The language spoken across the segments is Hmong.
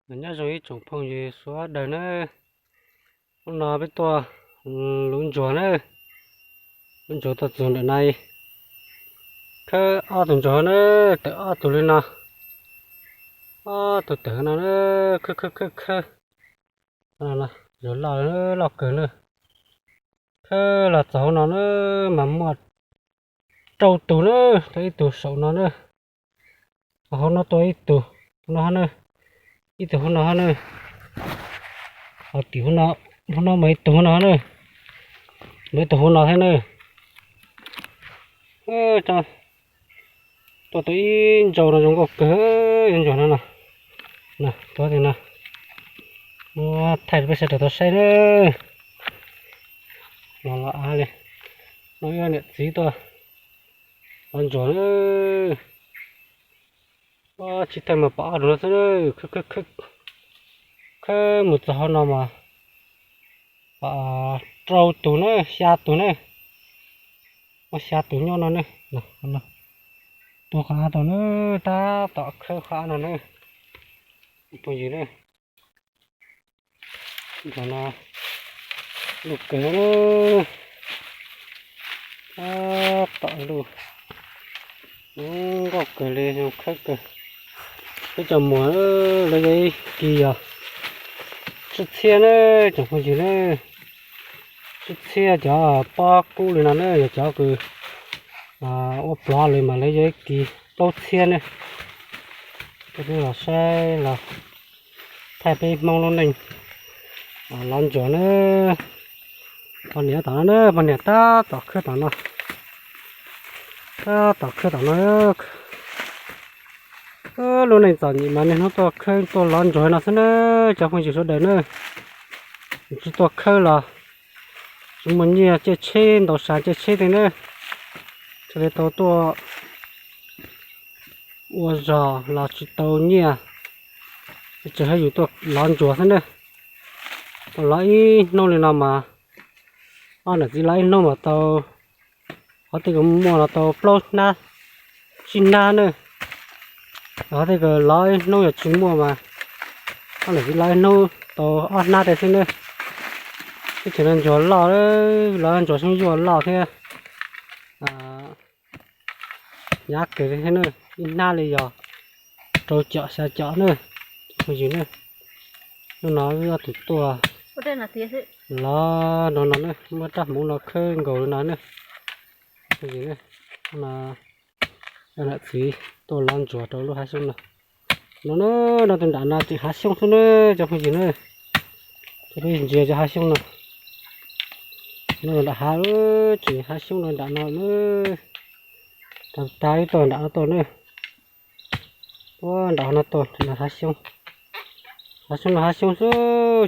Nyob zoo ib tsoom phooj ywg sawv daws na, hnub no peb tuaj lub ntsuag na, lub ntsuag tuaj txug ntawm no, khawb ob tug ntsuag na, tawm ob tug li no, ob tug tawm no na, khawb khawb khawb khawb, ntsuag loj loj kawg na, khawb los txog hauv no na, mas muaj rau tug na, tau ib tug saum no na, hauv no tuaj ib tug, hauv no na, ib tug hauv no na, hauv tim hauv no, hauv no mas ib tug hauv no na, mas ib tug hauv no thiab na. Tuaj tau ib ntsau no zoo nkauj kawg, ib ntsuag no no, tuaj tiag no, thaij rau peb sawv daws tau saib na. Los los av li, no ib niam txiv tuaj lov ntsuag na. Tsis thaij mas pom ob tug no xwb, khawb mus txog hauv no mas pom rau tug na, xya tug na, muaj xya tug nyob no na. Tuaj qhov av tau na, tab tom khawb qhov av no na, phooj ywg na. Ntsuag no luj kawg na, tab tom luj, zoo nkauj kawg li, zoo khawb kawg. Peb cov muag lawv yog ib kis yog tsib txhiab na, tsoom phooj ywg na, tsib txhiab cov pob kub li no na, yog cov kws ua plov lawm mas lawv yog ib kis plaub txhiab na. Peb los saib los thaij peb Hmoob lub neej lov ntsuag na. Poj niam tom no na, poj niam tab tom khawb tom no, tab tom khawb tom no. Lub neej txom nyem mas niaj hnub tuaj khawb tuaj lov ntsuag no xwb na, cov phooj ywg sawv daws na. Tsis tuaj khawb los tsis muaj nyiaj caij tsheb, ntaus sa caij tsheb tej na, thiaj li tau tuaj ua zog los tsis tau nyiaj, tsuas yog yus tuaj lov ntsuag xwb na. Tuaj lov ib hnub li no mas, ob niam txiv lov ib hnub mas tau, qhov tej kws muaj no tau plaub hnab, tsib hnab na. Qhov tej kws lov ib hnub yog tsis muaj mas ob niam txiv lov ib hnub tau ob hnab tej xwb na. Teb chaws no ntsuag loj, lov ntsuag xyoob yuaj loj thiab, hnyav kawg li thiab na, ib hnab li yog rau com xya com na, phooj ywg na. Hnub no wb ob tug tuaj lov no no na, muab rab hmoov no khawb nkaus li no na, phooj ywg na. Hnub no niam txiv tuaj lov ntsuag rau lub hav xyoob no. No na, no tus nram no tseem hav xyoob xwb na, cov phooj ywg na. Cov phooj ywg ntsia cov hav xyoob no, no nram hav, tseem hav xyoob no nram no na. Tag tag wb tuaj nram no tuaj na. Ua nram no tuaj, nram hav xyoob, hav xyoob no hav xyoob xwb,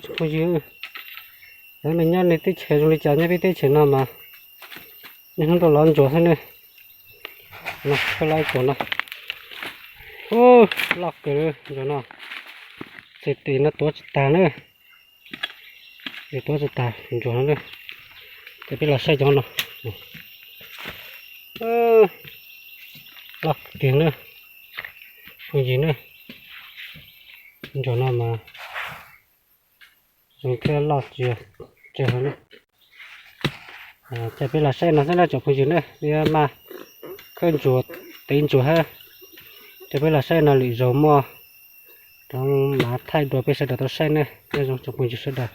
cov phooj ywg. Cov neeg nyob nej teb chaws zoo li cas, nyob peb teb chaws no mas niaj hnub tuaj lov ntsuag xwb ne. No, peb lov ib tug no, loj kawg li ntsuag no, txij tim no tuav tsis tag na, tuav tsis tag ntsuag no na. Ces peb los saib cov no, loj tiag na, phooj ywg na. Ntsuag no mas zoo thiab loj tiag tiag na. Ces peb los saib no xwb na tsoom phooj ywg na, peb maj khawb ntsuag, tev ntsuag thiab. Ces peb los saib no lwm zaus muaj rov mam thaij dua peb sawv daws tau saib na. Nyob zoo tsoom phooj ywg sawv daws.